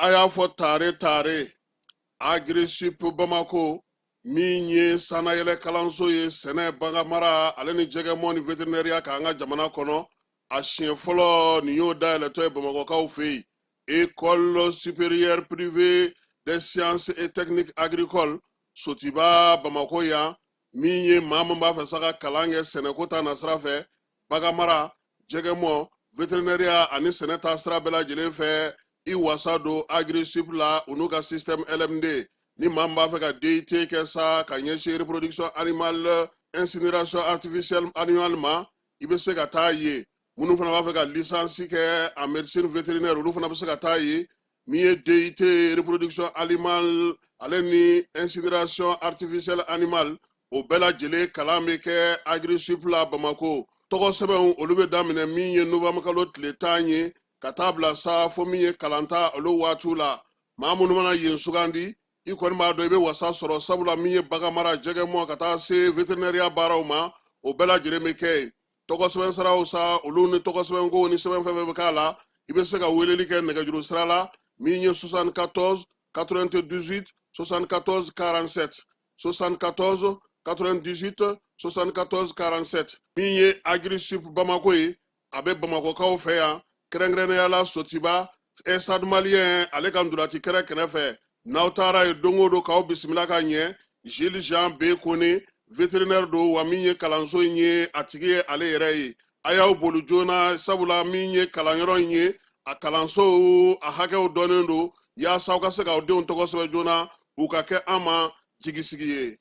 A y'a fɔ tare tare Agrisip Bamako min ye sannayɛlɛ kalanso ye sɛnɛ, baganmara ale ni jɛgɛmɔ ni veterinɛriya kan an ka jamana kɔnɔ, a siɲɛ fɔlɔ nin y'o dayɛlɛtɔ ye Bamakɔkaw fɛ yen. École supérieure privée des sciences et techniques agricoles Sotiba Bamako yan, min ye maa min b'a fɛ sa ka kalan kɛ sɛnɛko ta nasira fɛ, baganmara, jɛgɛmɔ, veterinɛriya ani sɛnɛ ta sira bɛɛ lajɛlen fɛ, i wasa don Agrisip la u n'u ka système LMD. Ni maa min b'a fɛ ka DUT kɛ sa ka ɲɛsin reproduction animale, incinération artificielle animale ma, i bɛ se ka taa yen. Minnu fana b'a fɛ ka licence kɛ en médecine vétérinaire, olu fana bɛ se ka taa yen. Min ye DUT reproduction animale ale ni incinération artificielle animale, o bɛɛ lajɛlen kalan bɛ kɛ Agrisip la Bamako. Tɔgɔ sɛbɛnw olu bɛ daminɛ min ye novembre kalo tile 10 ye ka taa bila sa fo min ye kalanta olu waatiw la. Maa minnu mana yen sugandi, i kɔni b'a dɔn i bɛ wasa sɔrɔ, sabula min ye baganmara, jɛgɛmɔ ka taa se veterinɛriya baaraw ma, o bɛɛ lajɛlen bɛ kɛ yen. Tɔgɔ sɛbɛn siraw sa, olu ni tɔgɔ sɛbɛnko ni sɛbɛn fɛn fɛn bɛ k'a la, i bɛ se ka weleli kɛ nɛgɛjuru sira la min ye 74 98 74 47, 74 98 74 47. Min ye Agrisip Bamako ye, a bɛ Bamakɔkaw fɛ yan, kɛrɛnkɛrɛnnenya la Sotiba, Stade Malien ale ka ntolaci kɛrɛ kɛrɛfɛ. N'aw taara yen don o don, k'aw bisimila ka ɲɛ. Gilles Jean B Kone, vétérinaire don, wa min ye kalanso in ye a tigi ye ale yɛrɛ ye. A y'aw boli joona, sabula min ye kalanyɔrɔ in ye, a kalansow a hakɛw dɔnnen don, yaasa aw ka se k'aw denw tɔgɔ sɛbɛn joona, u ka kɛ an ma jigisigi ye.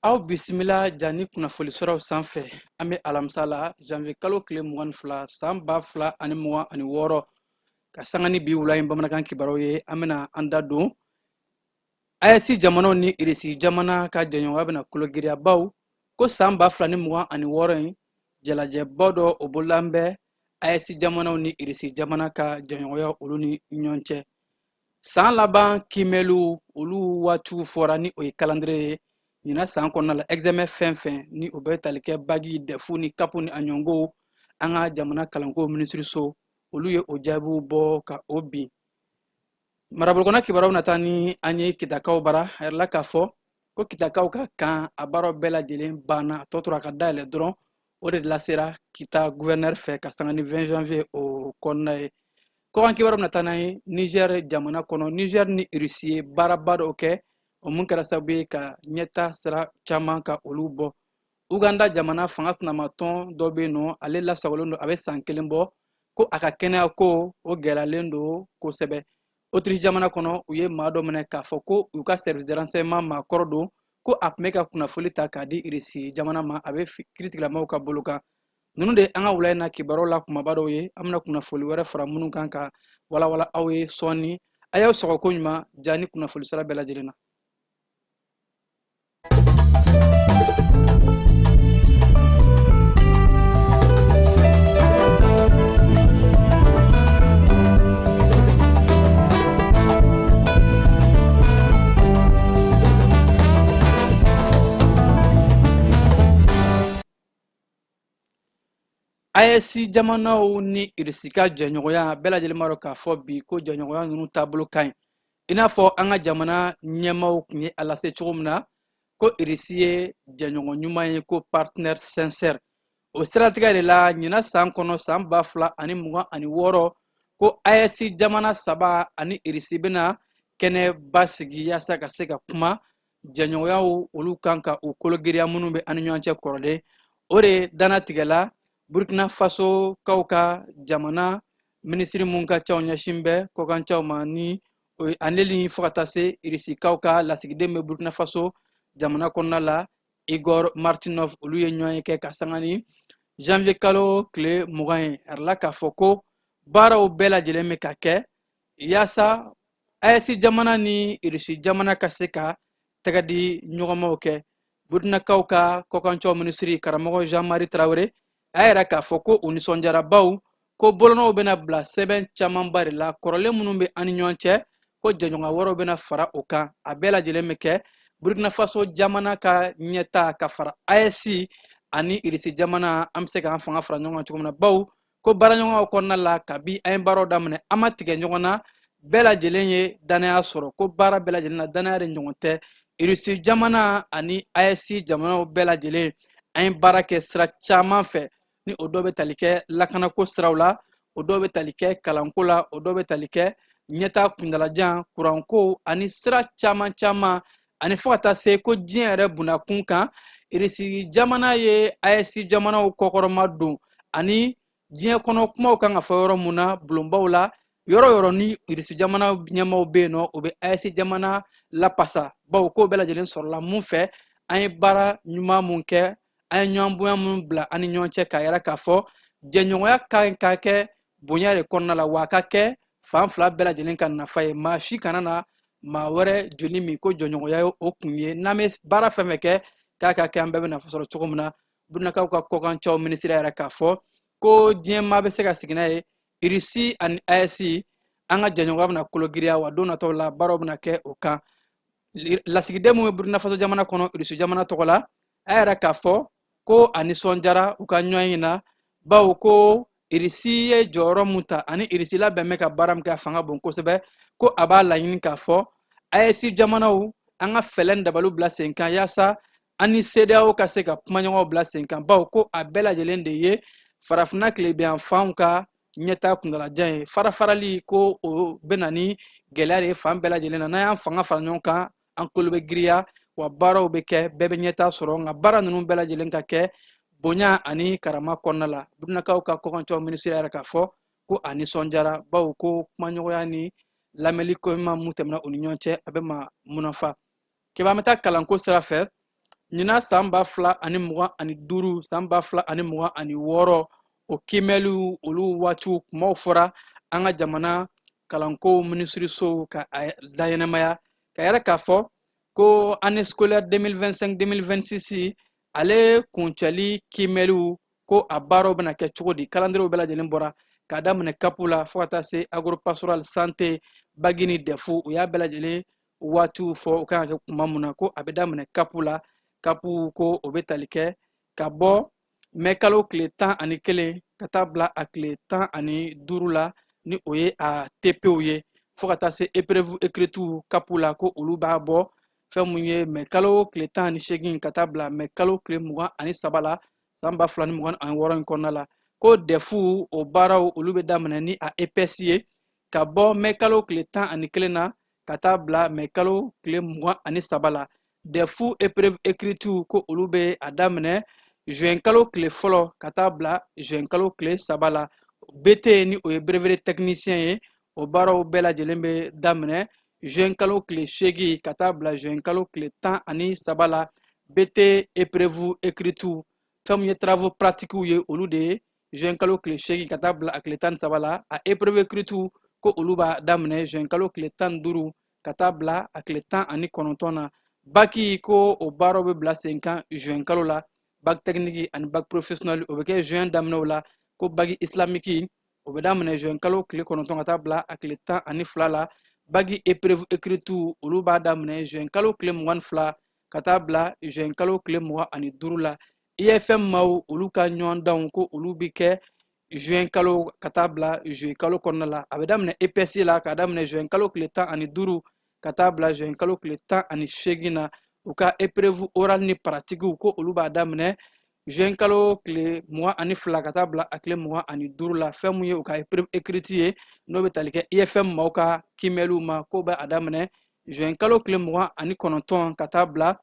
Aw bisimila Jani kunnafoli siraw sanfɛ. An bɛ alamisa la, janvier kalo tile 22, san 2026, ka sanga ni bi wula in bamanankan kibaruw ye. An bɛna an da don AES jamanaw ni Irisi jamana ka jɛɲɔgɔnya bɛna kologiriya, bawo ko san 2026 in jalajɛba dɔ o bololan bɛ AES jamanaw ni Irisi jamana ka jɛɲɔgɔnya olu ni ɲɔgɔn cɛ. San laban kiimɛliw olu waatiw fɔra, ni o ye calendrier ye. Ɲinan san kɔnɔna la, examen fɛn fɛn ni o bɛ tali kɛ bagi, dɛfu ni kapu ni a ɲɔgɔnw, an ka jamana kalanko minisiriso olu ye o jaabiw bɔ ka o bin. Marabolo kɔnɔ kibaruyaw na taa ni an ye Kitakaw bara. A yirala k'a fɔ ko Kitakaw ka kan a baaraw bɛɛ lajɛlen banna, a tɔ tora ka dayɛlɛ dɔrɔn. O de lasera Kita gouverneur fɛ ka sanga ni 20 janvier o kɔnɔna ye. Kɔkan kibaruyaw na taa n'an ye Niger jamana kɔnɔ. Niger ni Russie ye baaraba dɔw kɛ, o mun kɛra sababu ye ka ɲɛta sira caman ka olu bɔ. Uganda jamana fanga sinamatɔn dɔ bɛ yen nɔ, ale lasagolen don a bɛ san kelen bɔ, ko a ka kɛnɛya ko o gɛlɛyalen don kosɛbɛ. Autriche jamana kɔnɔ, u ye maa dɔ minɛ k'a fɔ ko u ka service de renseignement maakɔrɔ don, ko a tun bɛ ka kunnafoli ta k'a di Irisi jamana ma. A bɛ kiritigɛlamaaw ka bolo kan. Ninnu de an ka wula in na kibaruyaw la kumaba dɔw ye. An bɛna kunnafoli wɛrɛ fara minnu kan ka walawala aw ye sɔɔni. A y'aw sɔgɔ ko ɲuman Jani kunnafoli sira bɛɛ lajɛlen na. AES jamanaw ni Irisi ka jɛɲɔgɔnya, bɛɛ lajɛlen b'a dɔn k'a fɔ bi ko jɛɲɔgɔnya ninnu taabolo ka ɲi. I n'a fɔ an ka jamana ɲɛmaaw tun ye a lase cogo min na ko Irisi ye jɛɲɔgɔn ɲuman ye, ko partenaire sincère. O siratigɛ de la, ɲinan san kɔnɔ, san 2026, ko AES jamana saba ani Irisi bɛna kɛnɛba sigi yaasa ka se ka kuma jɛɲɔgɔnyaw olu kan ka u kologiriya minnu bɛ an ni ɲɔgɔn cɛ kɔrɔlen. O de dannatigɛla Burkina Faso kaw ka jamana Minisiri mun ka caw ɲɛsin bɛ kɔkancaw ma, ni o ye ale ni fo ka taa se Irisikaw ka lasigiden bɛ Burkina Faso jamana kɔnɔna la, Igor Martinov, olu ye ɲɔgɔn ye kɛ ka sanga ni janvier kalo tile 20 ye. A yirala k'a fɔ ko baaraw bɛɛ lajɛlen bɛ ka kɛ yaasa AES jamana ni Irisi jamana ka se ka tɛgɛ di ɲɔgɔnmaw kɛ. Burkinakaw ka kɔkancaw minisiri, karamɔgɔ Jean-Marie Traoré, a y'a yira k'a fɔ ko u nisɔndiyara, baw ko bolonɔw bɛna bila sɛbɛn camanba de la kɔrɔlen minnu bɛ an ni ɲɔgɔn cɛ, ko jɛɲɔgɔnya wɛrɛw bɛna fara o kan. A bɛɛ lajɛlen bɛ kɛ Burkina Faso jamana ka ɲɛta ka fara AES ani Irisi jamana, an bɛ se k'an fanga fara ɲɔgɔn kan cogo min na, baw ko baaraɲɔgɔnyaw kɔnɔna la, kabi an ye baaraw daminɛ, an ma tigɛ ɲɔgɔn na, bɛɛ lajɛlen ye dannaya sɔrɔ, ko baara bɛɛ lajɛlen na dannaya de ɲɔgɔn tɛ. Irisi jamana ani AES jamanaw bɛɛ lajɛlen, an ye baara kɛ sira caman fɛ, ni o dɔw bɛ tali kɛ lakanako siraw la, o dɔw bɛ tali kɛ kalanko la, o dɔw bɛ tali kɛ ɲɛtaa kuntalajan, kuranko ani sira caman caman, ani fo ka taa se ko diɲɛ yɛrɛ bunakun kan, Irisi jamana ye AES jamanaw kɔkɔrɔma don, ani diɲɛ kɔnɔ kumaw kan ka fɔ yɔrɔ mun na, bulonbaw la, yɔrɔ yɔrɔ ni Irisi jamana ɲɛmaaw bɛ yen nɔ, o bɛ AES jamana lapasa, bawo k'o bɛɛ lajɛlen sɔrɔla mun fɛ? An ye baara ɲuman mun kɛ, an ye ɲɔgɔn bonya mun bila an ni ɲɔgɔn cɛ, k'a yira k'a fɔ jɛɲɔgɔnya ka ɲi ka kɛ bonya de kɔnɔna la, wa a ka kɛ fan fila bɛɛ lajɛlen ka nafa ye. Maa si kana na maa wɛrɛ joli min ko jɔɲɔgɔnya ye o kun ye. N'an bɛ baara fɛn fɛn kɛ, k'a ka kɛ an bɛɛ bɛ nafa sɔrɔ cogo min na. Burkinakaw ka kɔkancaw minisiri yɛrɛ k'a fɔ ko diɲɛ maa bɛ se ka sigi n'a ye, Irisi ani AES, an ka jɛɲɔgɔnya bɛna kologiriya, wa don nataw la baaraw bɛna kɛ o kan. Lasigiden mun bɛ Burkina Faso jamana kɔnɔ Irisi jamana tɔgɔ la, a yɛrɛ k'a fɔ ko a nisɔndiyara u ka ɲɔgɔn ye na, bawo ko Irisi ye jɔyɔrɔ mun ta ani Irisi labɛn bɛ ka baara min kɛ, a fanga bon kosɛbɛ, ko a b'a laɲini k'a fɔ AES jamanaw, an ka fɛɛrɛ dabaliw bila sen kan yaasa an ni CEDEAO ka se ka kumaɲɔgɔnw bila sen kan, bawo ko a bɛɛ lajɛlen de ye farafinna tilebinyanfanw ka ɲɛtaa kuntalajan ye. Farafarali ko o bɛ na ni gɛlɛya de ye fan bɛɛ lajɛlen na. N'an y'an fanga fara ɲɔgɔn kan, an kolo bɛ giriya, wa baaraw bɛ kɛ, bɛɛ bɛ ɲɛtaa sɔrɔ, nka baara ninnu bɛɛ lajɛlen ka kɛ bonya ani karama kɔnɔna la. Burkinakaw ka kɔkancaw minisiri yɛrɛ k'a fɔ ko a nisɔndiyara, bawo ko kumaɲɔgɔnya ni lamɛnli koɲuman mun tɛmɛna u ni ɲɔgɔn cɛ, a bɛ ma munafa keba. An bɛ taa kalanko sira fɛ. Ɲinan san 2025, san 2026, o kiimɛliw, olu waatiw kumaw fɔra an ka jamana kalanko minisirisow ka a daɲɛnamaya, ka yɛrɛ k'a fɔ ko année scolaire 2025-2026, ale kuncɛli kiimɛliw, ko a baaraw bɛna kɛ cogo di. Kalandiriw bɛɛ lajɛlen bɔra, k'a daminɛ CAP la fo ka taa se agropastoral, santé, bac ni DEF. U y'a bɛɛ lajɛlen waatiw fɔ, u kan ka kɛ kuma mun na. Ko a bɛ daminɛ CAP la. CAP ko o bɛ tali kɛ ka bɔ mɛ kalo tile 11 ka taa bila a tile 15 la, ni o ye a TPw ye, fo ka taa se épreuve écrite CAP la, ko olu b'a bɔ fɛn mun ye mɛ kalo tile 18 ka taa bila mɛ kalo tile 23 la, san 2026 in kɔnɔna la. Ko DEF, o baaraw, olu bɛ daminɛ ni a EPS ye ka bɔ mɛ kalo tile 11 na ka taa bila mɛ kalo tile 23 la. DEF épreuve écrite, ko olu bɛ a daminɛ juin kalo tile 1 ka taa bila juin kalo tile 3 la. BT, ni o ye brevet technicien ye, o baaraw bɛɛ lajɛlen bɛ daminɛ juin kalo tile 8 ka taa bila juin kalo tile 13 la, BT épreuve écrite. Fɛn min ye travaux pratiques ye, olu de ye juin kalo tile 8 ka taa bila a tile 13 la. A épreuve écrite, ko olu b'a daminɛ juin kalo tile 15 ka taa bila a tile 19 na. Bac, ko o baaraw bɛ bila sen kan juin kalo la, bac technique ani bac professionnel, o bɛ kɛ juin daminɛw la. Ko bac islamique, o bɛ daminɛ juin kalo tile 9 ka taa bila a tile 12 la. Bac épreuve écrite, olu b'a daminɛ juin kalo tile 22 ka taa bila juin kalo tile 25 la. IFM maaw, olu ka ɲɔgɔndanw, ko olu bɛ kɛ juin kalo ka taa bila juillet kalo kɔnɔna la. A bɛ daminɛ EPS la k'a daminɛ juin kalo tile 15 ka taa bila juin kalo tile 18 na. U ka épreuve orale ni pratique, ko olu b'a daminɛ juin kalo tile 22 ka taa bila a tile 25 la. Fɛn mun ye u ka épreuve écrite ye, n'o bɛ tali kɛ IFM maaw ka kiimɛliw ma, k'o bɛ a daminɛ juin kalo tile 29 ka taa bila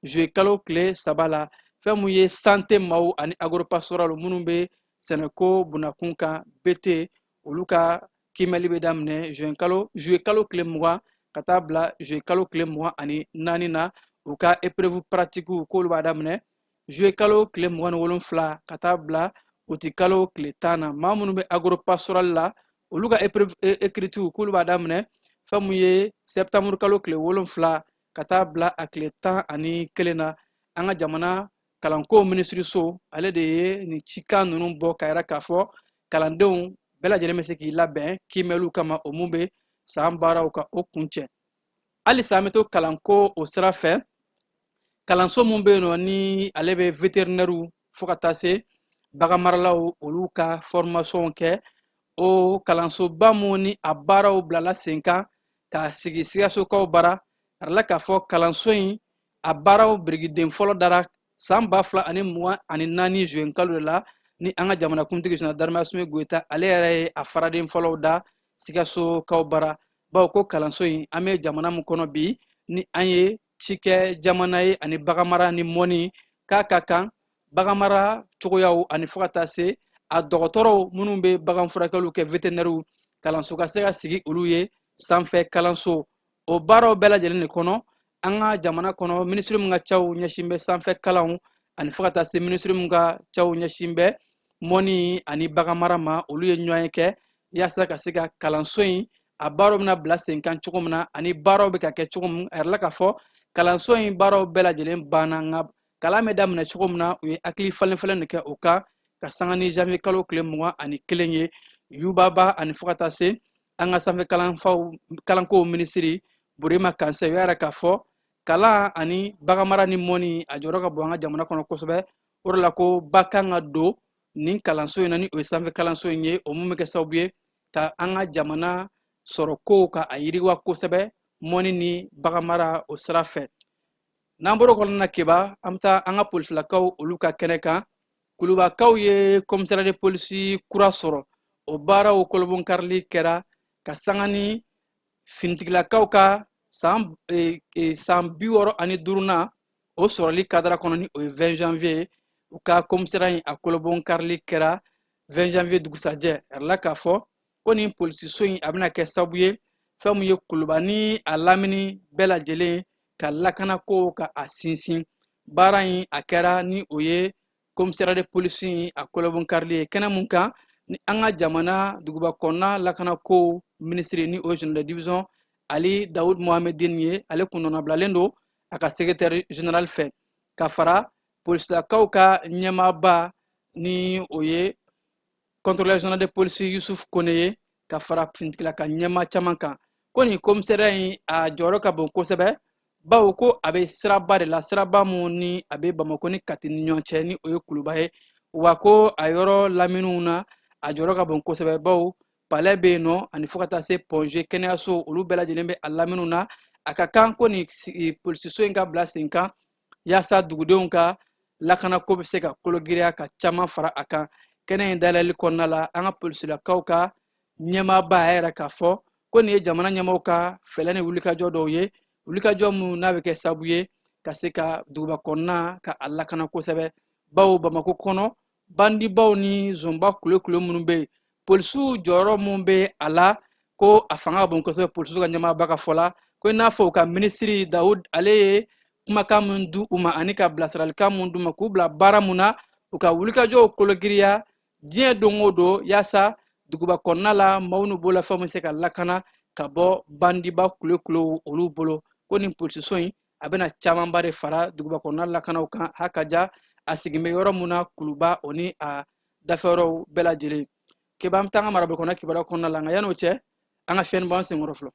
juillet kalo tile 3 la. Fɛn mun ye santé maaw ani agropastoral, minnu bɛ sɛnɛko bunakun kan, BT, Olu ka kiimɛli bɛ daminɛ juin kalo, juillet kalo tile 20 ka taa bila juillet kalo tile 24 na. U ka épreuve pratique, k'olu b'a daminɛ juillet kalo tile 27 ka taa bila uti kalo tile 10 na. Maa minnu bɛ agropastoral la, olu ka épreuve écrite, k'olu b'a daminɛ fɛn mun ye septembre kalo tile 7 ka taa bila a tile 11 na. An ka jamana kalanko minisiriso, ale de ye nin cikan ninnu bɔ ka yira k'a fɔ kalandenw bɛɛ lajɛlen bɛ se k'i labɛn kiimɛliw kama, o mun bɛ san baaraw ka o kuncɛ. Halisa an bɛ to kalanko o sira fɛ. Kalanso mun bɛ yen nɔ, ni ale bɛ vétérinaires fo ka taa se baganmaralaw, olu ka formation kɛ, o kalansoba mun ni a baaraw bilala sen kan k'a sigi Sikasokaw bara, a yirala k'a fɔ kalanso in a baaraw birikiden fɔlɔ dara san 2024 juin kalo de la, ni an ka jamanakuntigi général d'armée Asimi Goyita, ale yɛrɛ ye a faraden fɔlɔw da Sikasokaw bara. Bawo ko kalanso in, an bɛ jamana min kɔnɔ bi, ni an ye cikɛ jamana ye ani baganmara ni mɔni, k'a ka kan baganmara cogoyaw ani fo ka taa se a dɔgɔtɔrɔw minnu bɛ bagan furakɛliw kɛ, vétérinaires, kalanso ka se ka sigi olu ye, sanfɛ kalanso. O baaraw bɛɛ lajɛlen de kɔnɔ, an ka jamana kɔnɔ, minisiri min ka caw ɲɛsin bɛ sanfɛ kalanw ani fo ka taa se minisiri min ka caw ɲɛsin bɛ mɔni ani baganmara ma, olu ye ɲɔgɔn ye kɛ yaasa ka se ka kalanso in a baaraw bɛna bila sen kan cogo min na ani baaraw bɛ ka kɛ cogo min. A yirala k'a fɔ kalanso in baaraw bɛɛ lajɛlen banna, nka kalan bɛ daminɛ cogo min na, u ye hakili falen falen de kɛ o kan ka sanga ni janvier kalo tile 21 ye. Yubaba ani fo ka taa se an ka sanfɛ kalanfaw kalanko minisiri Burema Kansɛ, u y'a yira k'a fɔ kalan ani baganmara ni mɔni, a jɔyɔrɔ ka bon an ka jamana kɔnɔ kosɛbɛ. O de la ko ba kan ka don nin kalanso in na, ni o ye sanfɛ kalanso in ye, o mun bɛ kɛ sababu ye ka an ka jamana sɔrɔ kow ka a yiriwa kosɛbɛ mɔni ni baganmara o sira fɛ. N'an bɔra o kɔnɔna na, Keba, an bɛ taa an ka polisilakaw olu ka kɛnɛ kan. Kulubakaw ye commissariat de polisi kura sɔrɔ. O baaraw kolobonkarili kɛra ka sanga ni finitigilakaw ka san 65nan o sɔrɔli kadara kɔnɔ, ni o ye 20 janvier ye. U ka commissariat in a kolobonkarili kɛra 20 janvier dugusajɛ. A yirala k'a fɔ ko nin polisiso in, a bɛna kɛ sababu ye fɛn mun ye Kuluba ni a lamini bɛɛ lajɛlen ka lakanako ka a sinsin. Baara in a kɛra ni o ye commissariat de police in a kolobonkarili ye kɛnɛ mun kan, ni an ka jamana duguba kɔnɔna lakanako minisiri, ni o ye général de division Ali Dawud Mohamedine ye, ale kun nɔnabilalen don a ka secrétaire général fɛ, ka fara polisilakaw ka ɲɛmaaba, ni o ye contrôleur général de police Yusuf Kone ye, ka fara finitigilaka ɲɛmaa caman kan. Ko nin commissariat in a jɔyɔrɔ ka bon kosɛbɛ, bawo ko a bɛ siraba de la, siraba mun ni a bɛ Bamako ni Kati ni ɲɔgɔn cɛ, ni o ye Kuluba ye. Wa ko a yɔrɔ laminiw na, a jɔyɔrɔ ka bon kosɛbɛ, bawo palais bɛ yen nɔ ani fo ka taa se Point G kɛnɛyaso, olu bɛɛ lajɛlen bɛ a laminiw na. A ka kan ko nin polisiso in ka bila sen kan yaasa dugudenw ka lakanako bɛ se ka kologiriya ka caman fara a kan. Kɛnɛ in dayɛlɛli kɔnɔna la, an ka polisilakaw ka ɲɛmaaba y'a yira k'a fɔ ko nin ye jamana ɲɛmaaw ka fɛɛrɛ ni wulikajɔ dɔw ye, wulikajɔ minnu n'a bɛ kɛ sababu ye ka se ka duguba kɔnɔna ka a lakana kosɛbɛ, bawo Bamako kɔnɔ bandibaw ni zonba kulekule minnu bɛ yen, polisiw jɔyɔrɔ mun bɛ a la, ko a fanga ka bon kosɛbɛ. Polisiw ka ɲɛmaaba ka fɔ la, ko i n'a fɔ u ka minisiri Dawud, ale ye kumakan min di u ma ani ka bilasiralikan mun d'u ma k'u bila baara mun na, u ka wulikajɔw kologiriya diɲɛ don o don yaasa duguba kɔnɔna la maaw n'u bolofɛnw bɛ se ka lakana ka bɔ bandiba kulekulew olu bolo. Ko nin polisiso in, a bɛna camanba de fara duguba kɔnɔna lakanaw kan, hakaja a sigin bɛ yɔrɔ mun na, Kuluba o ni a dafɛyɔrɔw bɛɛ lajɛlen. Keba, an bɛ taa an ka marabolo kɔnɔ kibaruya kɔnɔna la, nka yan'o cɛ, an ka fiɲɛni bɔ an senkɔrɔ fɔlɔ.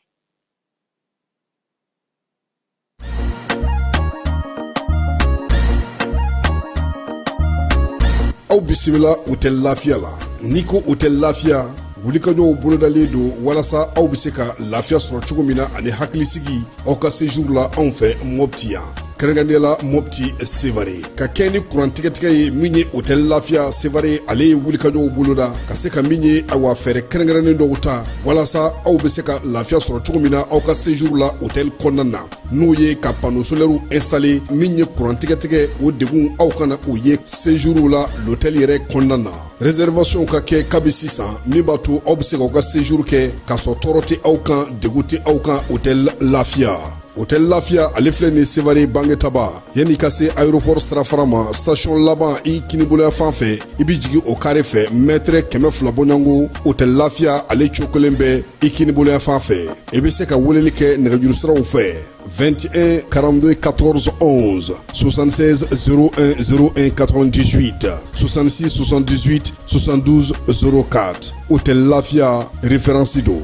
Aw bisimila Hôtel Lafiya la. N'i ko Hôtel Lafiya, wulikajɔw bolodalen don walasa aw bɛ se ka lafiya sɔrɔ cogo min na ani hakilisigi aw ka séjour la anw fɛ Mopti yan. Kɛrɛnkɛrɛnnenya la Mopti Sevare ka kɛ ni kuran tigɛtigɛ ye min ye Hôtel Lafiya Sevare, ale ye wulikajɔw boloda ka se ka min ye awa fɛɛrɛ kɛrɛnkɛrɛnnen dɔw ta walasa aw bɛ se ka lafiya sɔrɔ cogo min na aw ka séjour la hôtel kɔnɔna na, n'o ye ka panneau solaire installer. Min ye kuran tigɛtigɛ, o degun aw kana o ye séjour la l'hôtel yɛrɛ kɔnɔna na. Réservation ka kɛ kabi sisan, min b'a to aw bɛ se k'aw ka séjour kɛ k'a sɔrɔ tɔɔrɔ tɛ aw kan, degun tɛ aw kan. Hôtel Lafiya, Hôtel Lafiya, ale filɛ nin Sevare Bangetaba, yanni ka se aéroport sirafara ma, station laban i kiniboloya fan fɛ, i bɛ jigin o carré fɛ, mètre 200 bɔɲɔgɔnko, Hôtel Lafiya ale cokolen bɛ i kiniboloya fan fɛ. I bɛ se ka weleli kɛ nɛgɛjuru siraw fɛ: 21 42 14 11, 76 01 01 98, 66 78 72 04. Hôtel Lafiya, référence don.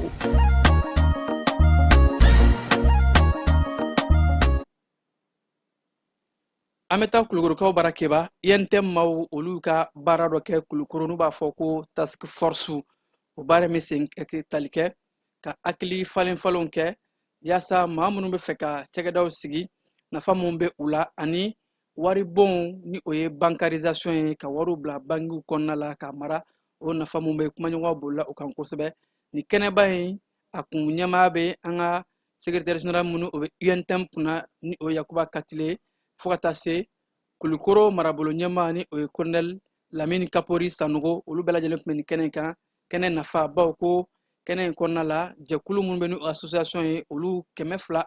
An bɛ taa Kulukorokaw bara Keba. UNTM maaw, olu ka baara dɔ kɛ Kulukoro, n'u b'a fɔ ko task force. O baara min sen tali kɛ ka hakili falen falenw kɛ yaasa maa minnu bɛ fɛ ka cakɛdaw sigi, nafa mun bɛ u la, ani waribonw, ni o ye bancarisation ye, ka wariw bila bankiw kɔnɔna la ka mara, o nafa mun bɛ. Kumaɲɔgɔn bolila o kan kosɛbɛ. Nin kɛnɛba in, a kun ɲɛmaa bɛ an ka secrétaire général minnu o bɛ UNTM kunna, ni o ye Yakuba Katile, fo ka taa se Kulukoro marabolo ɲɛmaa, ni o ye colonel Lamini Kapori Sanogo. Olu bɛɛ lajɛlen tun bɛ nin kɛnɛ kan. Kɛnɛ nafa baw ko kɛnɛ in kɔnɔna la, jɛkulu minnu bɛ ni association ye, olu 213,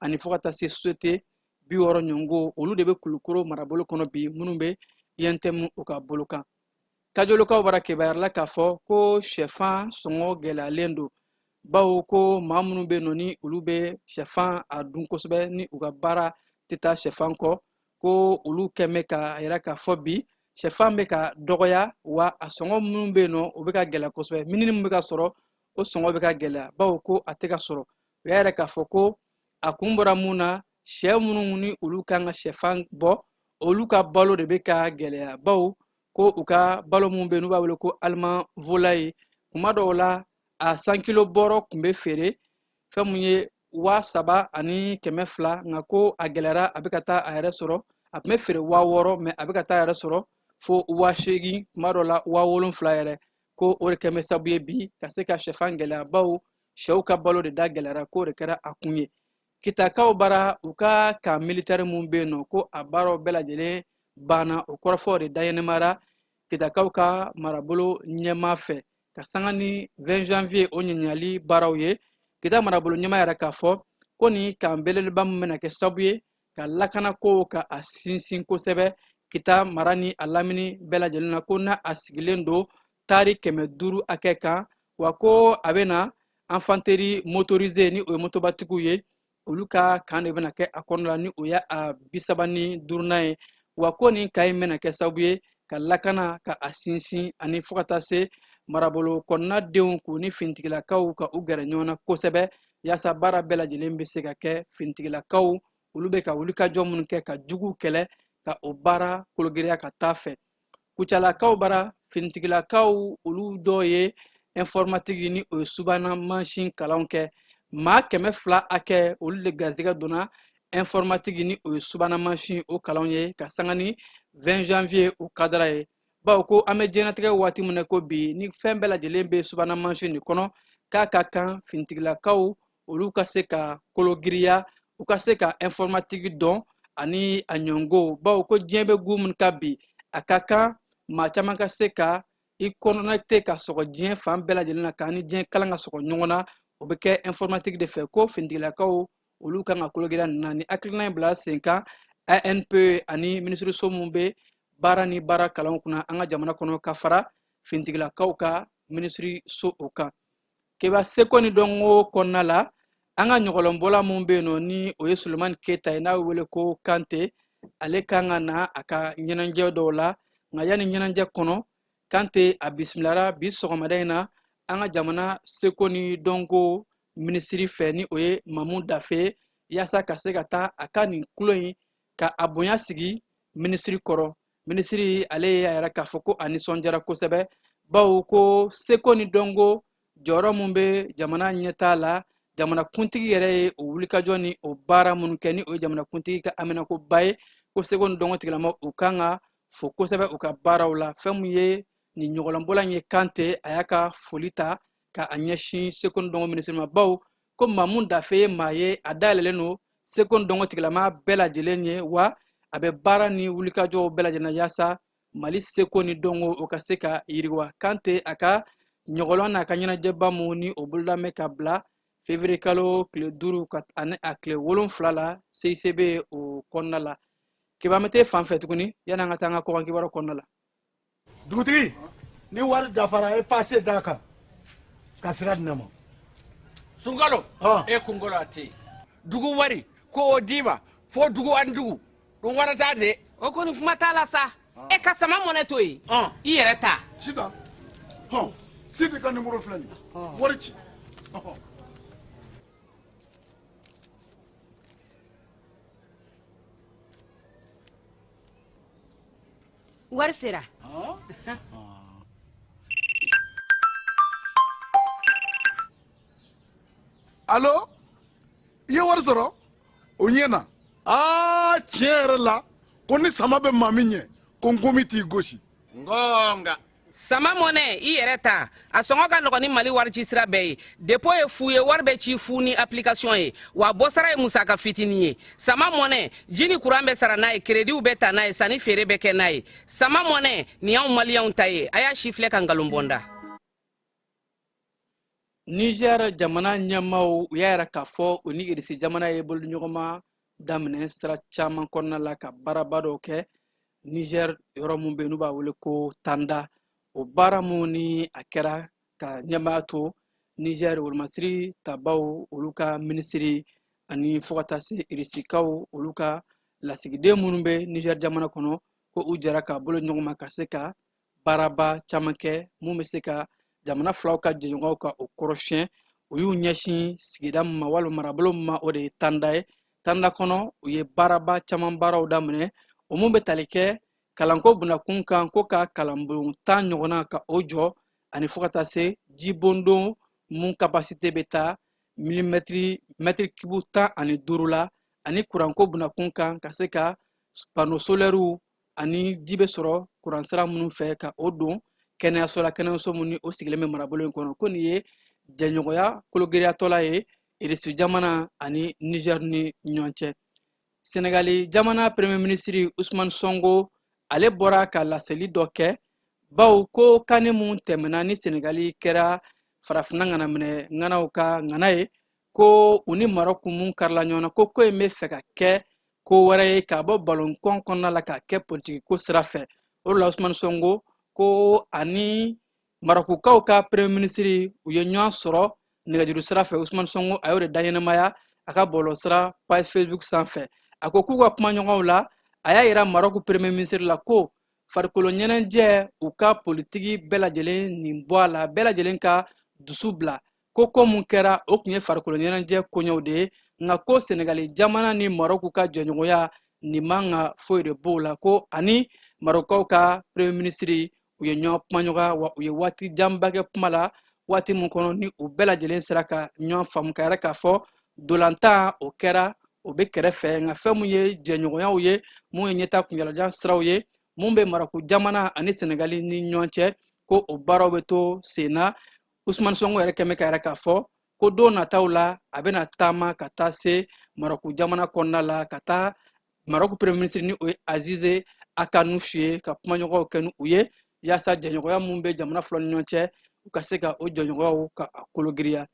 ani fo ka taa se société 60 ɲɔgɔnko, olu de bɛ Kulukoro marabolo kɔnɔ bi, minnu bɛ UNTM u ka bolo kan. Kajolokaw bara kibaruyala k'a fɔ ko sɛfan sɔngɔ gɛlɛyalen don, bawo ko maa minnu bɛ yen nɔ, ni olu bɛ sɛfan a dun kosɛbɛ, ni u ka baara tɛ taa sɛfan kɔ, ko olu kɛn bɛ ka yira k'a fɔ bi sɛfan bɛ ka dɔgɔya, wa a sɔngɔ minnu bɛ yen nɔ, o bɛ ka gɛlɛya kosɛbɛ. Minini min bɛ ka sɔrɔ, o sɔngɔ bɛ ka gɛlɛya, bawo ko a tɛ ka sɔrɔ. U y'a yira k'a fɔ ko a kun bɔra mun na? Sɛ minnu ni olu kan ka sɛfan bɔ, olu ka balo de bɛ ka gɛlɛya, bawo ko u ka balo mun bɛ yen, n'u b'a wele ko aliment volaille, kuma dɔw la a 100 kilo bɔrɔ tun bɛ feere fɛn mun ye 3200, nka ko a gɛlɛyara, a bɛ ka taa a yɛrɛ sɔrɔ, a tun bɛ feere 6000, mɛ a bɛ ka taa a yɛrɛ sɔrɔ fo 8000, kuma dɔw la 7000 yɛrɛ. Ko o de kɛn bɛ sababu ye bi ka se ka sɛfan gɛlɛya, bawo sɛw ka balo de da gɛlɛyara, k'o de kɛra a kun ye. Kitakaw bara, u ka camp militaire mun bɛ yen nɔ, ko a baaraw bɛɛ lajɛlen banna. O kɔrɔfɔw de dayɛnɛmara Kitakaw ka marabolo ɲɛmaa fɛ ka sanga ni 20 janvier o ɲininkali baaraw ye. Kita marabolo ɲɛmaa yɛrɛ k'a fɔ ko nin camp belebeleba min bɛna kɛ sababu ye ka lakanako ka a sinsin kosɛbɛ Kita mara ni a lamini bɛɛ lajɛlen na, ko n'a a sigilen don taari 500 hakɛ kan, wa ko a bɛna infanterie motorisée, ni o ye motobatigiw ye, olu ka camp de bɛna kɛ a kɔnɔ la, ni o ye a 35nan ye. Wa ko nin camp in bɛna kɛ sababu ye ka lakana ka a sinsin, ani fo ka taa se marabolo kɔnɔna denw k'u ni finitigilakaw ka u gɛrɛ ɲɔgɔn na kosɛbɛ, yaasa baara bɛɛ lajɛlen bɛ se ka kɛ. Finitigilakaw, olu bɛ ka wulikajɔ minnu kɛ ka juguw kɛlɛ, ka o baara kologiriya ka taa fɛ. Kucalakaw bara, finitigilakaw, olu dɔw ye informatique, ni o ye subahana mansin kalanw kɛ. Maa 200 hakɛ, olu de garijɛgɛ donna informatique, ni o ye subahana mansin o kalanw ye, ka sanga ni 20 janvier o kadara ye, bawo ko an bɛ diɲɛlatigɛ waati min na ko bi, ni fɛn bɛɛ lajɛlen bɛ subahana mansin de kɔnɔ, k'a ka kan finitigilakaw olu ka se ka kologiriya, u ka se ka informatique dɔn ani a ɲɔngo, bawo ko diɲɛ bɛ gu min ka bi, a ka kan maa caman ka se ka i connecté ka sɔgɔ diɲɛ fan bɛɛ lajɛlen na, k'an ni diɲɛ kalan ka sɔgɔ ɲɔgɔn na, o bɛ kɛ informatique de fɛ. Ko finitigilakaw, olu kan ka kologiriya nin na. Ni hakilina in bila sen kan ANPE ani minisiriso mun bɛ baara ni baara kalanw kunna an ka jamana kɔnɔ, ka fara finitigilakaw ka minisiriso o kan. Keba, seko ni dɔnko kɔnɔna la, an ka ɲɔgɔlɔnbɔla mun bɛ yen nɔ, ni o ye Sulemani Keyita ye, n'a bɛ wele ko Kante, ale kan ka na a ka ɲɛnajɛ dɔw la. Nka yanni ɲɛnajɛ kɔnɔ, Kante a bisimilara bi sɔgɔmada in na an ka jamana seko ni dɔnko minisiri fɛ, ni o ye Mamu Dafe, yaasa ka se ka taa a ka nin kulo in ka a bonya sigi minisiri kɔrɔ. Minisiri ale y'a yira k'a fɔ ko a nisɔndiyara kosɛbɛ, bawo ko seko ni dɔnko jɔyɔrɔ mun bɛ jamana ɲɛtaa la. Jamanakuntigi yɛrɛ ye o wulikajɔ ni o baara minnu kɛ, ni o ye jamanakuntigi ka haminakoba ye, ko seko ni dɔnko tigilamaw u kan ka fo kosɛbɛ u ka baaraw la. Fɛn mun ye nin ɲɔgɔlɔnbɔla in ye, Kante a y'a ka foli ta ka a ɲɛsin seko ni dɔnko minisiri ma, bawo ko Mamu Dafe ye maa ye, a dayɛlɛlen don seko ni dɔnko tigilama bɛɛ lajɛlen ye, wa a bɛ baara ni wulikajɔw bɛɛ lajɛlen na yaasa Mali seko ni dɔnko o ka se ka yiriwa. Kante a ka ɲɔgɔlɔn n'a ka ɲɛnajɛba mun ni o boloda bɛ ka bila février kalo tile 5 ka ani a tile 7 la CICB o kɔnɔna la. Keba, an bɛ t'e fan fɛ tuguni yanni an ka taa an ka kɔkan kibaruw kɔnɔna la. Dugutigi, ni wari dafara, e pase d'a kan ka sira di ne ma. Sunkalo, e kunkolo a tɛ yen. Dugu wari ko o d'i ma fo dugu ani dugu ɗum warata de. O kɔni kuma t'a la sa. E ka sama mɔnɛ to yen, i yɛrɛ ta. Sitan, hɔn, Sidi ka nimoro filɛ nin ye, wari ci. Wari sera. Alo, i ye wari sɔrɔ? O ɲɛna. Aa, tiɲɛ yɛrɛ la, ko ni sama bɛ maa min ɲɛ, ko nkomi t'i gosi. Ngonga. Sama mɔnɛ, i yɛrɛ ta, a sɔngɔ ka nɔgɔn ni Mali wari ci sira bɛɛ ye. Dépôt ye fu ye, wari bɛ ci fu ni application ye, wa bɔsara ye musaka fitinin ye. Sama mɔnɛ, ji ni kuran bɛ sara n'a ye, créditw bɛ ta n'a ye, sanni feere bɛ kɛ n'a ye. Sama mɔnɛ nin y'anw maliyɛnw ta ye. A y'a si filɛ ka nkalon bɔ n da. Niger jamana ɲɛmaaw u y'a yira k'a fɔ u ni Irisi jamana ye bolodiɲɔgɔnma daminɛ sira caman kɔnɔna la ka baaraba dɔw kɛ Niger yɔrɔ mun bɛ yen n'u b'a wele ko Tanda. O baara mun ni a kɛra ka ɲɛmaaya to Niger wolomasiri tabaw olu ka minisiri ani fo ka taa se Irisikaw olu ka lasigiden minnu bɛ Niger jamana kɔnɔ, ko u jɛra k'a bolo ɲɔgɔn ma ka se ka baaraba caman kɛ mun bɛ se ka jamana filaw ka jɛɲɔgɔnw ka o kɔrɔsiyɛn. U y'u ɲɛsin sigida min ma walima marabolo min ma, o de ye Tanda ye. Tanda kɔnɔ, u ye baaraba caman baaraw daminɛ, o mun bɛ tali kɛ kalanko bunakun kan, ko ka kalanbulon 10 ɲɔgɔnna ka o jɔ, ani fo ka taa se jibondon mun kapasite bɛ taa milimɛtiri mɛtiri kibu 15 la, ani kuranko bunakun kan, ka se ka panneau solairew ani ji bɛ sɔrɔ kuransira minnu fɛ ka o don kɛnɛyaso la, kɛnɛyaso mun ni o sigilen bɛ marabolo in kɔnɔ. Ko nin ye jɛɲɔgɔnya kologiriyatɔla ye Irisi jamana ani Niger ni ɲɔgɔn cɛ. Senegali jamana premier ministre Ousmane Sonko, ale bɔra ka laseli dɔ kɛ, bawo ko CAN mun tɛmɛna ni Senegali kɛra farafinna ŋanaminɛ ŋanaw ka ŋana ye, ko u ni Marɔku mun karila ɲɔgɔn na, ko ko in bɛ fɛ ka kɛ ko wɛrɛ ye k'a bɔ balontan kɔnɔna la k'a kɛ politiki ko sira fɛ. O de la Ousmane Sonko ko ani Marɔkukaw ka premier ministre u ye ɲɔgɔn sɔrɔ nɛgɛjuru sira fɛ. Ousmane Sonko a y'o de daɲɛnamaya a ka bɔlɔlɔsira page Facebook sanfɛ. A ko k'u ka kumaɲɔgɔnw la, a y'a yira Marɔku premier ministre la ko farikolo ɲɛnajɛ u ka politiki bɛɛ lajɛlen nin bɔ a la, bɛɛ lajɛlen ka dusu bila, ko ko mun kɛra o tun ye farikolo ɲɛnajɛ koɲɛw de ye, nka ko Senegali jamana ni Marɔku ka jɛɲɔgɔnya nin man ka foyi de b'o la. Ko ani Marɔkukaw ka premier ministre u ye ɲɔgɔn kumaɲɔgɔnya, wa u ye waati janba kɛ kuma la, waati mun kɔnɔ ni u bɛɛ lajɛlen sera ka ɲɔgɔn faamu, ka yɛrɛ k'a fɔ dolantan o kɛra o bɛ kɛrɛfɛ, nka fɛn mun ye jɛɲɔgɔnyaw ye, mun ye ɲɛta kunjalajan siraw ye mun bɛ Marɔku jamana ani Senegali ni ɲɔgɔn cɛ, ko o baaraw bɛ to sen na. Ousmane Sonko yɛrɛ kɛmɛ ka yɛrɛ k'a fɔ ko don nataw la a bɛna taama ka taa se Marɔku jamana kɔnɔna la, ka taa Marɔku premier ministre ni o ye Azize Akhannouch ye, ka kumaɲɔgɔnw kɛ ni u ye yaasa jɛɲɔgɔnya mun bɛ jamana fila ni ɲɔgɔn cɛ, u ka se ka o jɛɲɔgɔnyaw ka a kologiriya.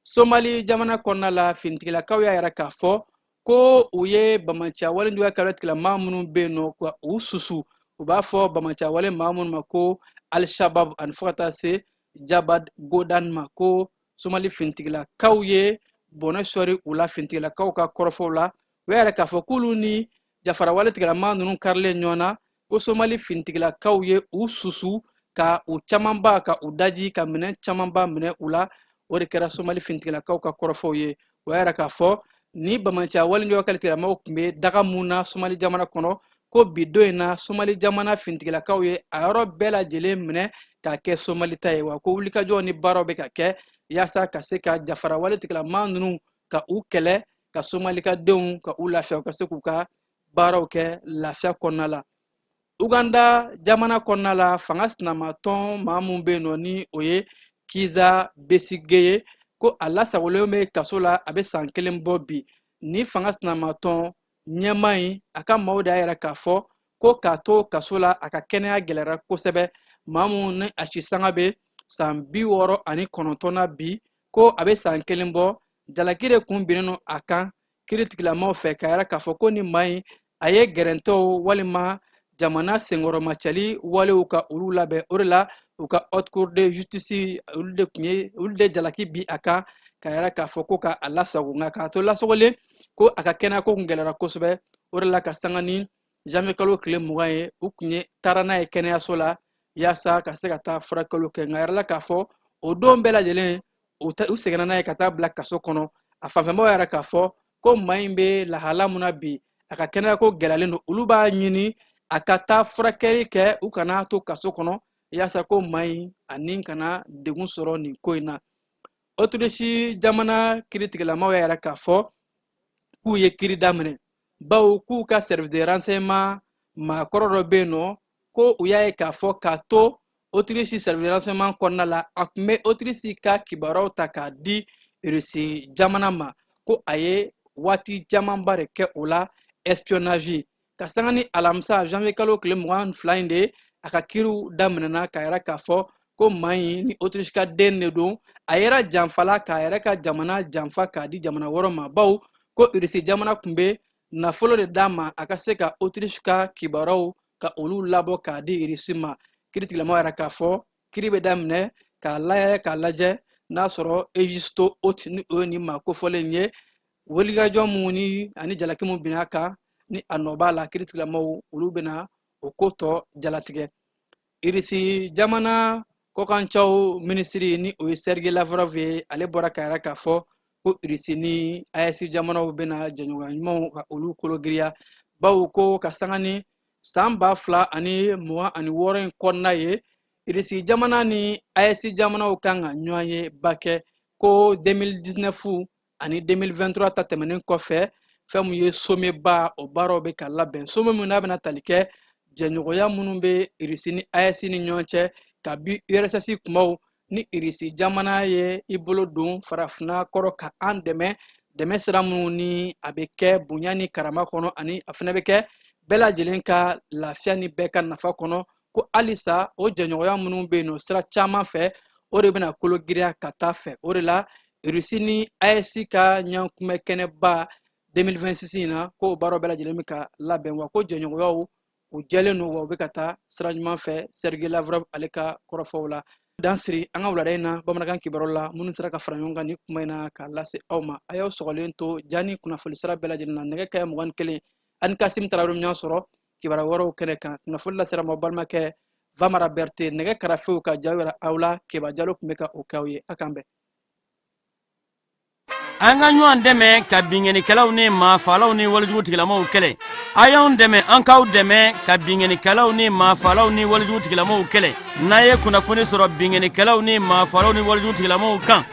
Somali jamana kɔnɔna la, finitigilakaw y'a yira k'a fɔ ko u ye bamanciya wale juguya kɛlɛ tigilamaa minnu bɛ yen nɔ ka u susu, u b'a fɔ bamanciya wale maa minnu ma ko Al-Shabaab ani fo ka taa se Jabad Godan ma, ko Somali finitigilakaw ye bɔnɛ sɔri u la. Finitigilakaw ka kɔrɔfɔw la, u y'a yira k'a fɔ k'olu ni jafarawale tigilamaa ninnu karilen ɲɔgɔn na, ko Somali finitigilakaw ye u susu ka u camanba ka u daji ka minɛn camanba minɛ u la. O de kɛra Somali finitigilakaw ka kɔrɔfɔw ye. O y'a yira k'a fɔ ni bamanciya wale juguya kɛlɛ tigilamaaw tun bɛ daga mun na Somali jamana kɔnɔ, ko bi don in na Somali jamana finitigilakaw ye a yɔrɔ bɛɛ lajɛlen minɛ k'a kɛ Somali ta ye, wa ko wulikajɔ ni baaraw bɛ ka kɛ yaasa ka se ka jafarawale tigilama ninnu ka u kɛlɛ, ka somalikadenw ka u lafiya, u ka se k'u ka baaraw kɛ lafiya kɔnɔna la. Uganda jamana kɔnɔna la, fanga sinamatɔn maa mun bɛ yen nɔ, ni o ye Kiza Besige ye, ko a lasagolen bɛ kaso la, a bɛ san kelen bɔ bi. Ni fanga sinamatɔn ɲɛmaa in, a ka maaw de y'a yira k'a fɔ ko k'a to kaso la, a ka kɛnɛya gɛlɛyara kosɛbɛ. Maa mun ni a si sanga bɛ san 69 na bi, ko a bɛ san kelen bɔ, jalaki de kun binnen don a kan kiiritigilamaw fɛ, k'a yira k'a fɔ ko ni maa in, a ye gɛrɛntɛw walima jamana senkɔrɔmacɛli walew ka olu labɛn. O de la, u ka haute cour de justice, olu de tun ye, olu de jalaki bi a kan, k'a yira k'a fɔ ko ka a lasago. Nka k'a to lasagolen, ko a ka kɛnɛya ko kun gɛlɛyara kosɛbɛ. O de la, ka sanga ni janvier kalo tile 20 ye, u kun ye taara n'a ye kɛnɛyaso la yaasa ka se ka taa furakɛliw kɛ. Nka a yirala k'a fɔ o don bɛɛ lajɛlen, u seginna n'a ye ka taa bila kaso kɔnɔ. A fanfɛmɔgɔw yɛrɛ k'a fɔ ko maa in bɛ lahala mun na bi, a ka kɛnɛya ko gɛlɛyalen don, olu b'a ɲini a ka taa furakɛli kɛ, u kana to kaso kɔnɔ, yaasa ko maa in a ni kana degun sɔrɔ nin ko in na. Autriche jamana kiiritigɛlamaw y'a yira k'a fɔ k'u ye kiiri daminɛ, bawo k'u ka service de renseignement maakɔrɔ dɔ bɛ yen nɔ, ko u y'a ye k'a fɔ k'a to Autriche service de renseignement kɔnɔna la, a tun bɛ Autriche ka kibaruyaw ta k'a di Russie jamana ma, ko a ye waati camanba de kɛ o la, espionnage. Ka sanga ni alamisa janvier kalo tile 22 in de, a ka kiiriw daminɛna, k'a yira k'a fɔ ko maa in ni Autriche ka den de don, a yɛrɛ janfala k'a yɛrɛ ka jamana janfa k'a di jamana wɛrɛ ma, bawo ko Russie jamana tun bɛ nafolo de d'a ma a ka se ka Autriche ka kibaruyaw ka olu labɔ k'a di Russie ma. Kiiritigɛlamɔgɔ yɛrɛ k'a fɔ kiiri bɛ daminɛ k'a lajɛ, k'a lajɛ n'a sɔrɔ Egisto Ot, ni o ye nin maa kofɔlen ye, wulikajɔ mun ni ani jalaki mun binna a kan, ni a nɔ b'a la, kiiritigɛlamɔgɔw olu bɛna o ko tɔ jalatigɛ. Irisi jamana kɔkancaw minisiri, ni o ye Sergei Lavrov ye, ale bɔra k'a yira k'a fɔ ko Irisi ni AES jamanaw bɛna jɛɲɔgɔnya ɲumanw ka olu kologiriya, bawo ko ka sanga ni san 2026 in kɔnɔna ye, Irisi jamana ni AES jamanaw kan ka ɲɔgɔn ye ba kɛ, ko 2019 ani 2023 ta tɛmɛnen kɔfɛ, fɛn mun ye sommet ba, o baaraw bɛ ka labɛn, sommet min n'a bɛna tali kɛ jɛɲɔgɔnya minnu bɛ Irisi ni AES ni ɲɔgɔn cɛ kabi URSS kumaw ni Irisi jamana ye i bolo don farafinna kɔrɔ ka an dɛmɛ, dɛmɛ sira minnu ni a bɛ kɛ bonya ni karama kɔnɔ, ani a fana bɛ kɛ bɛɛ lajɛlen ka lafiya ni bɛɛ ka nafa kɔnɔ, ko halisa o jɛɲɔgɔnya minnu bɛ yen nɔ sira caman fɛ, o de bɛna kolo giriya ka taa fɛ. O de la, Irisi ni AES ka ɲɔgɔnkunbɛ kɛnɛba 2026 in na, ko o baaraw bɛɛ lajɛlen bɛ ka labɛn, wa ko jɛɲɔgɔnyaw u jɛlen don, wa u bɛ ka taa sira ɲuman fɛ, Sergei Lavrov ale ka kɔrɔfɔw la. Dan siri an ka wulada in na bamanankan kibaru la minnu sera ka fara ɲɔgɔn kan ni kuma in na k'a lase aw ma. A y'aw sɔgɔlen to ja ni kunnafoni sira bɛɛ lajɛlen na. Nɛgɛ kaɲɛ 21, ani Kasim Tarawele ɲɔgɔn sɔrɔ kibaru wɛrɛw kɛnɛ kan. Kunnafoni lasera ma balimakɛ Vamara Berte, nɛgɛ karafew ka jaw yɛrɛ aw la, Keba Jalo tun bɛ ka o kɛ aw ye. A k'an bɛn. An ka ɲɔgɔn dɛmɛ ka binkannikɛlaw ni maafalaw ni walejugu tigilamaw kɛlɛ. A y'anw dɛmɛ, an k'aw dɛmɛ ka binkannikɛlaw ni maafalaw ni walejugu tigilamaw kɛlɛ. N'a ye kunnafoni sɔrɔ binkannikɛlaw ni maafalaw ni walejugu tigilamaw kan,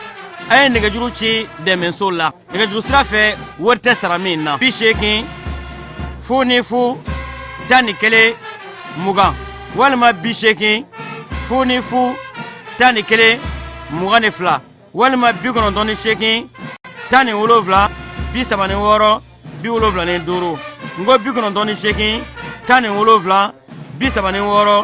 a ye nɛgɛjuru ci dɛmɛso la nɛgɛjuru sira fɛ, wari tɛ sara min na: 80 0 0 11 20, walima 80 0 0 11 22, walima 98 17 36 75. N ko 98 17 36.